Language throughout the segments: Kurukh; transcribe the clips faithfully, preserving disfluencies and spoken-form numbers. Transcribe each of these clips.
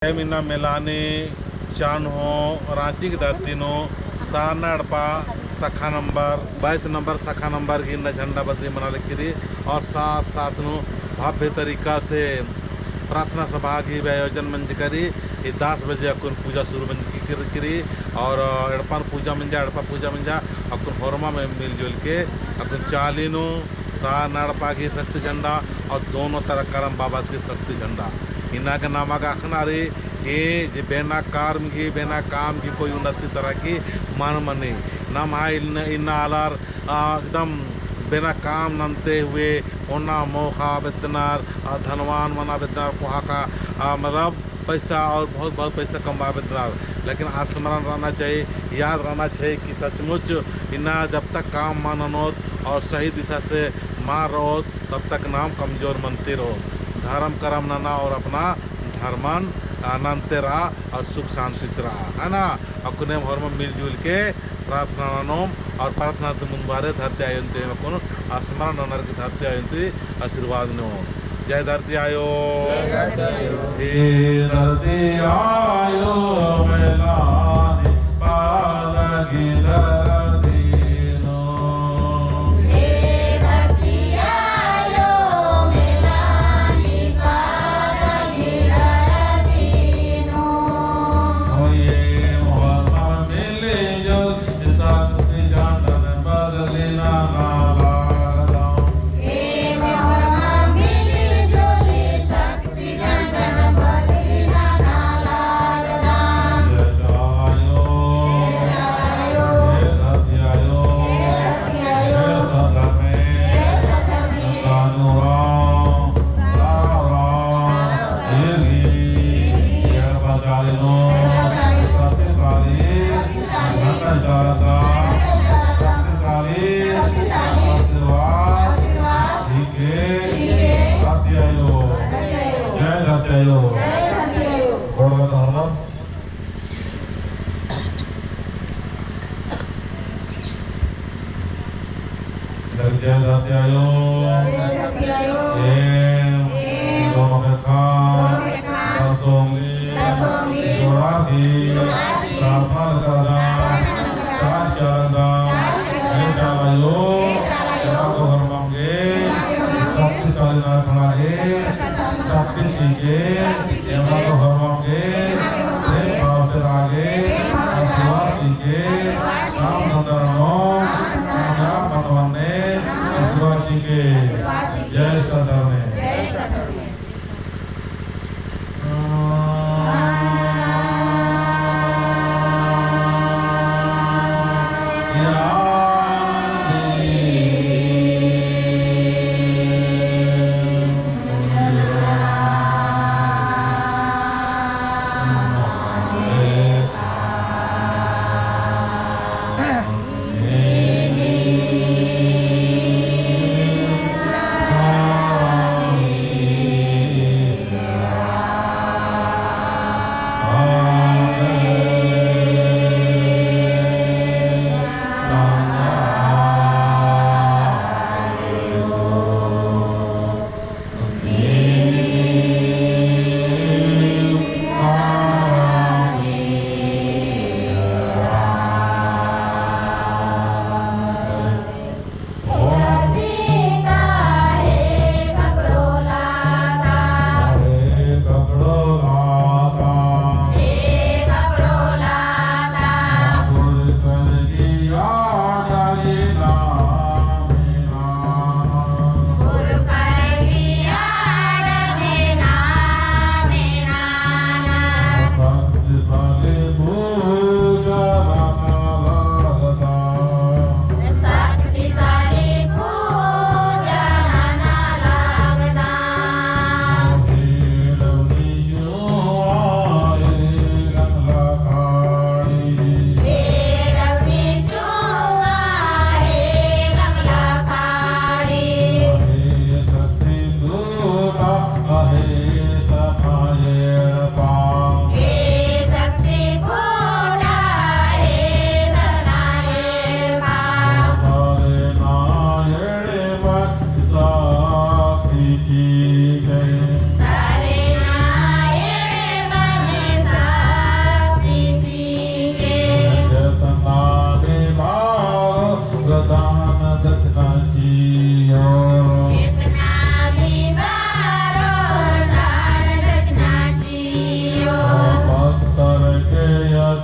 एम इन्ना मेलानी चान हो राँची की धरती नू सरना एड़पा शाखा नंबर बाईस नंबर शाखा नंबर की इन्ना झंडा बदरी मना लगी रई और साथ साथ नू भव्य तरीका से प्रार्थना सभा की भी आयोजन मंजकी रई। ई दस बजे अक्कुन पूजा शुरू मंजकी रई और एड़पा नू पूजा मंजा, एड़पा पूजा मंजा, अक्कुन होरमा में मिलजुल के अक्कुन चाली नू सरना एड़पा की शक्ति झंडा और दोनों तरफ करम बाबा की शक्ति झंडा। इन्ना गे नमा गे अख़ना रई कि जे बिना कर्म की, बिना काम की कोई उन्नति तरा की मल मनी। नम्है इन्ना, इन्ना आलर, आ, एकदम बिना काम नन्ते हुए ओना मोख़ा बेद्दनर, आ, धनवान मना बेद्दनर, कोहा का, आ, मतलब पैसा और बहुत, बहुत पैसा कमआ बेद्दनर। लेकिन स्मरण रहना चाहिए, याद रहना चाहिए कि सचमुच इन्ना जब तक काम मल ननोत और सही दिशा से मल रओत, तब तक नाम कमजोर मनते रओत। धर्म करम नना और अपना धर्मन, आ, नन्ते रआ और सुख शांति से रआ, है ना? अक्कुन एम होरमा मिलजुल के प्रार्थना ननोम और प्रार्थना ती मुन्द बहरे धरती आयोन ती एम अक्कुन स्मरण ननर की धरती आयोन ती आशीर्वाद नेओम। जय धरती आयो। जय धरती आयो। हे धरती आयो, मेलानी पादा की धरती नू। हे धरती आयो, मेलानी पादा की धरती नू। ओये मोहम्मद मिली जुली शक्ति झंडन बदली नना लगदम। एम होरमा मिली जुली शक्ति झंडन बदली नना लगदम। जय जय आयो। जय जय आयो। जय धरती आयो। जय धरती आयो। जय सत धर्मे। जय सत धर्मे। कानूराम। ताराराम। ये भी। ये बचालिनो। शक्तिशाली। शक्तिशाली आशीर्वाद सीके धरती आयो। जय धरती आयो। गोड़ लगा हमार। जय धरती आयो। जय धरती आयो। एम, एम, दोनों ख़ेक्खा, दोनों ख़ेक्खा, दस उंगली, दस उंगली, जोड़ा की, जोड़ा की, प्रार्थना लगदम, प्रार्थना लगदम, चार चालदम, चार चालदम, हे चाला आयो, हे चाला आयो, एमा गे होरमम गे, एमा गे होरमम गे, शक्तिशाली नखड़ा गे, शक्तिशाली नखड़ा गे, शक्ति सीके, शक्ति एमा गे होरमम गे, एमा गे होरमम गे, प्रेम भाव से रआ गे, प्रेम भाव से रआ गे, आशीर्वाद सीके, आशीर्वाद सीके, काम धंधा ननोम, काम धंधा ननोम, कामयाब मनोम ने, आशीर्वाद सीके। आशीर्वाद सीके। जय सत धर्मे। जय सत धर्मे।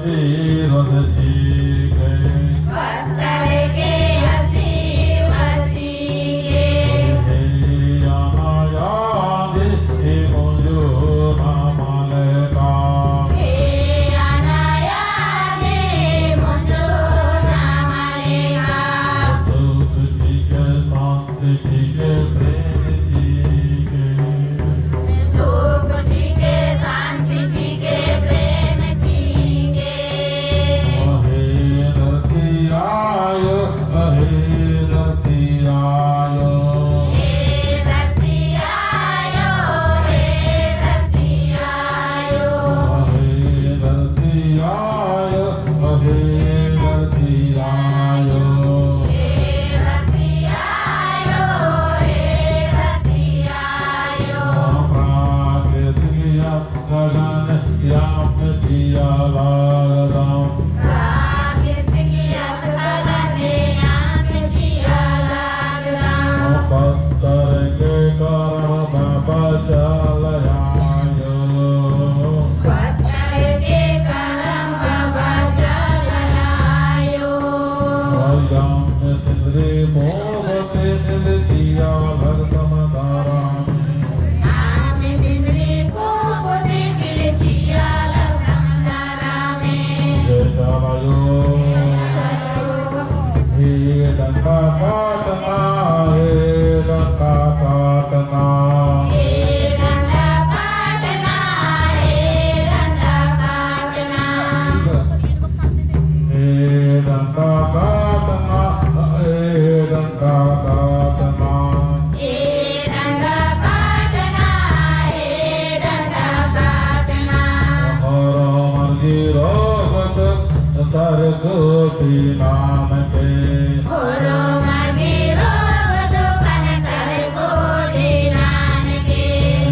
आशीर्वाद चिके। पत्तर के आशीर्वाद चिके। हे अनायादि मुंजुना मलका। हे अनायादि मुंजुना मलका। सुख चिके, शांति चिके, प्रेम चिके। सुख चिके, शांति चिके, प्रेम चिके। हे धरती आयो, हे धरती आयो। हे धरती आयो, हे धरती आयो। हे धरती आयो, हे धरती आयो। हे धरती आयो, हे धरती आयो। प्राकृतिक अतगन याम चिआ लगदम। प्राकृतिक अतगन याम चिआ लगदम। पत्तर के करम बचल आयो। पत्तर के करम बचल आयो। याम सिंदरी पूंप तिखिल चिआ लगदम दरा में। आम सिंदरी पूंप तिखिल चिआ लगदम दरा में। जय चाला आयो। हे डंडा काटना, हे डंडा काटना। हे डंडा काटना, हे डंडा काटना। हे डंडा काटना, हे डंडा काटना। हे डंडा काटना, हे डंडा काटना। होरमर गिरोह दुख तर कोटि नाम के। होरमर गिरोह दुख तर कोटि नाम के।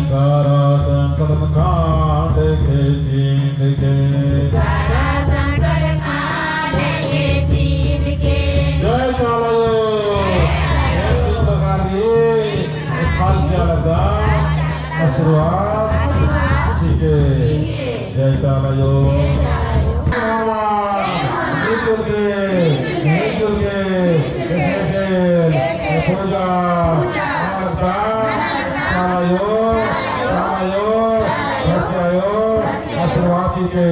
करा संकट काट के चीन के। करा संकट काट के चीन के। जय चाला आयो। जय चाला आयो। आशीर्वाद चिके। जय चाला आयो। मिलजुल के, मिलजुल के, पूजा, नमस्कार, चाला आयो, चाला आयो, भक्ति आयो, आशीर्वाद चिके।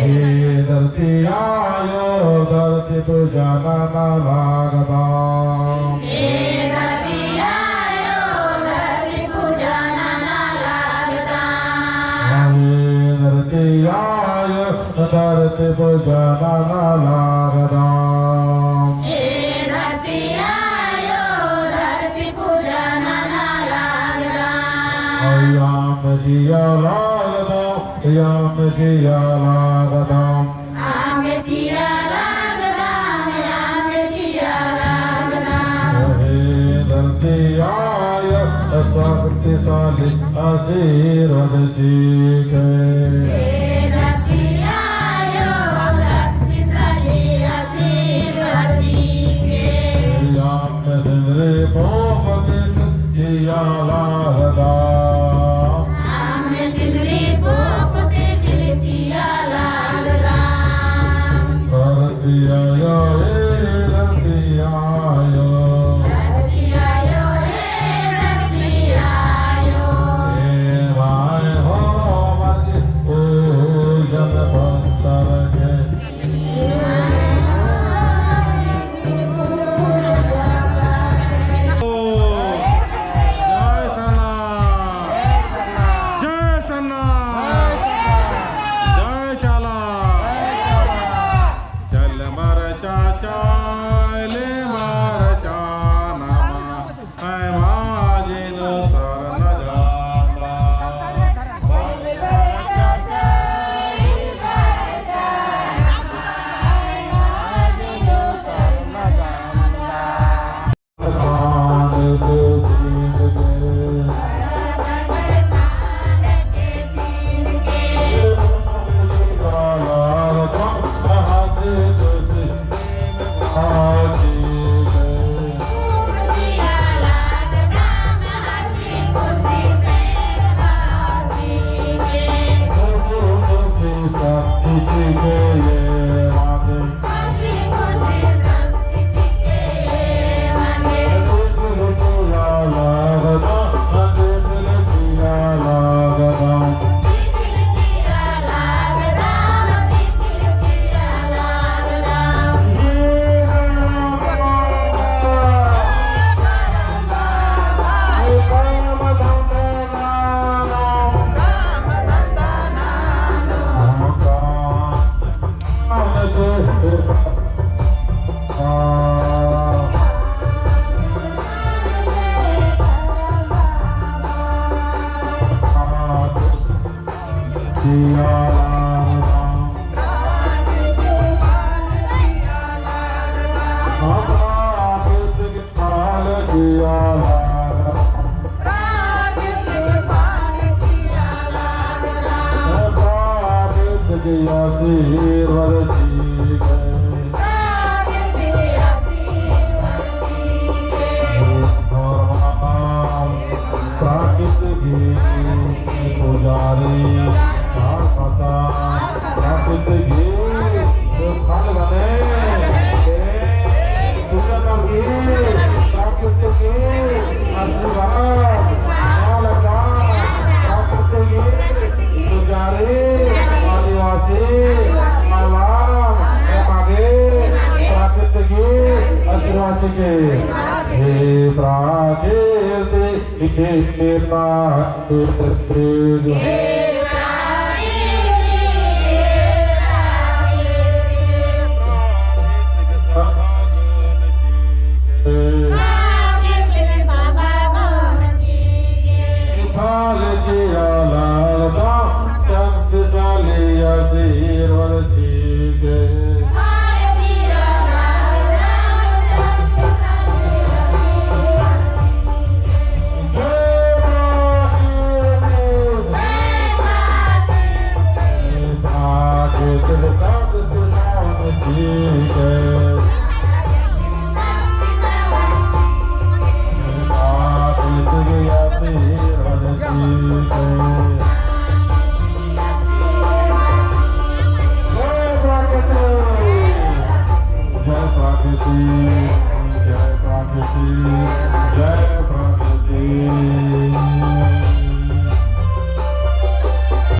हे धरती आयो, धरती पूजा नना लगदम। हे धरती आयो, धरती पूजा नना लगदम। हे धरती आयो, धरती पूजा नना लगदम। हे धरती आयो, धरती पूजा नना लगदम। याम चिआ लगदम, याम चिआ लगदम। आम चिआ लगदम, आम चिआ लगदम। हे धरती आयो, शक्तिशाली आशीर्वाद चिके। हे धरती आयो, शक्तिशाली आशीर्वाद चिके। याम सिंदरी पूंप तिखिल चिआ लगदम। आम सिंदरी पूंप तिखिल चिआ लगदम। धरती आयो, हे धरती आयो। धरती आयो, हे धरती आयो। हे माय हो मर्जी प्राकृतिक आशीर्वाद दी गए। प्राकृतिक पुजारी, प्राकृतिक फल बने, पूजा करके प्राकृतिक आशीर्वाद, माँ लता, प्राकृतिक पुजारी, आदिवासी, माला, एमागे, प्राकृतिक आशीर्वाद के। हे प्राकृतिक, हे प्राकृतिक।